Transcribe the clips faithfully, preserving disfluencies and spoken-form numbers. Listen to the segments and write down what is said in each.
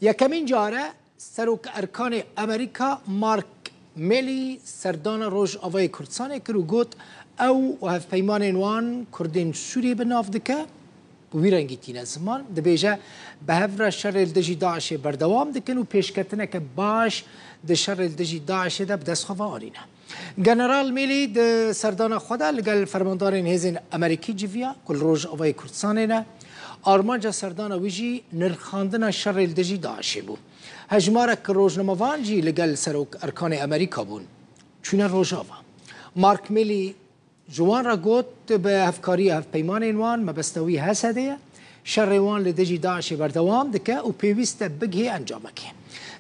Yekemîn care Serok Erkanê Amerîka Mark Milley serdana Rojavayê Kurdistanê kir û got, ew û hevpeymanên wan Kurdên Sûriyê bi nav dike, bi wî rengî tîne ziman. Dibêje, bi hev re şerê li dijî DAIŞê berdewam dikin û pêşketineke baş di şerê li dijî DAIŞê de bi dest xwe ve anîne. General Milley di serdana xwe de li gel fermandarên hêzên Amerîkî civiya ku li Rojavayê Kurdistanê ne. Armanca serdana wî jî nirxandina şerê li dijî DAIŞê bû. Hejmarek rojnamevan jî li gel Serok Erkanê Amerîka bûn. Çûne Rojava. Mark Milley ji wan re got, bi hevkariya hevpeymanên wan, mebesta wî H S D ye, şerê wan li dijî DAIŞê berdewam dike û pêwîst e bigihê encamekê.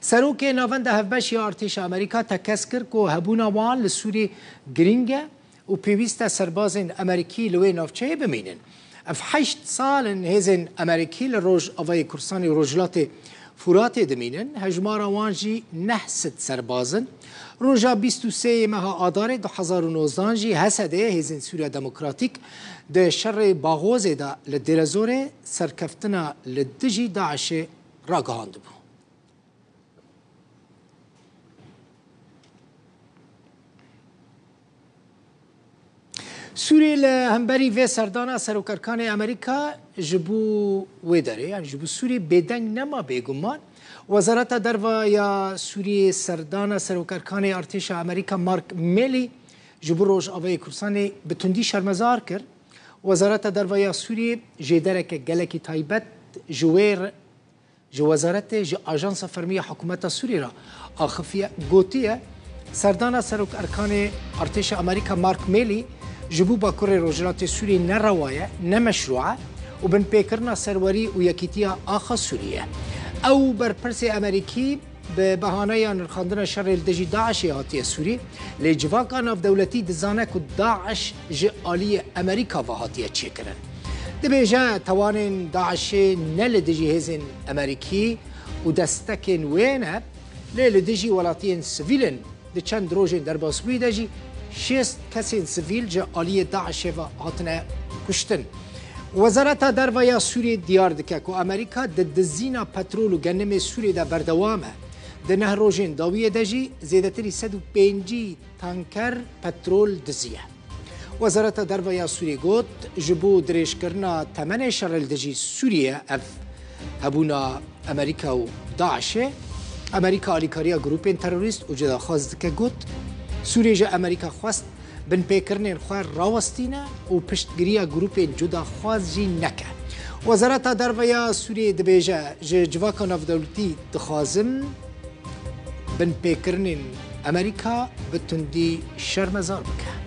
Serokê Navenda Hevbeş ya Artêşa Amerîka tekez kir ku hebûna wan li Sûriyê girîng e û pêwîst e serbazên Amerîkî li wê navçeyê bimînin. Ev heşt sal in hêzên Amerîkî li Rojavayê Kurdistanê û Rojhilatê Furatê dimînin, hejmara wan jî neh sed serbaz in. Roja bîst û sê yê meha Adarê du hezar û nozdan jî H S D, Hêzên Sûriya Demokratîk, di şerê Baxozê de li Dêrezorê serkeftina li dijî DAIŞê ragihandibû. Sûriyê li hemberî vê serdana Serokerkanê Amerîka ji bo wê derê, yanî ji bo Sûriyê bêdeng nema bêguman. Wezareta Derve ya Sûriyê serdana Serokerkanê Artêşa Amerîka Mark Milley ji bo Rojavayê Kurdistanê bi tundî şermezar kir. Wezareta Derve ya Sûriyê jêdereke gelekî taybet ji wê re Ji wezaretê ji ajansa fermî ya hikûmeta Sûriyê re axifiye, gotiye, serdana Serok Erkanê Artêşa Amerîka Mark Milley ji bo Bakurê Rojhilatê Sûriyê ne rewa ye, ne meşrû e û binpêkirina serwerî û yekîtiya axa Sûriyê ye. Ew berpirsê Amerîkî bi behaneya nirxandina şerê li dijî DAIŞê hatiye Sûriyê, lê civaka navdewletî dizane ku DAIŞ ji aliyê Amerîka ve hatiye çêkirin. Dibêje, tewanên DAIŞê ne li dijî hêzên Amerîkî û destekên wê ne, lê li dijî welatiyên sivîl in. Di çend rojên derbasbûyî de jî şêst kesên sivîl ji aliyê DAIŞê ve hatine kuştin. Wezareta Derve ya Sûriyê diyar dike ku Amerîka di dizîna petrol û genimê Sûriyê de berdewam e. Di neh rojên dawiyê de jî zêdetirî sed û pêncî tanker petrol diziye. Wezareta Derve ya Sûriyê got, ji bo dirêjkirina temenê şerê li dijî Sûriyê ev hebûna Amerîka û DAIŞê, Amerîka alîkariya grûpên terorîst û cudaxwaz dike, got, Sûriyê ji Amerîka xwest binpêkirinên xwe rawestîne û piştgiriya grûpên cudaxwaz jî neke. Wezareta Derve ya Sûriyê dibêje, ji civaka navdewletî dixwazim binpêkirinên Amerîka bi tundî şermezar bike.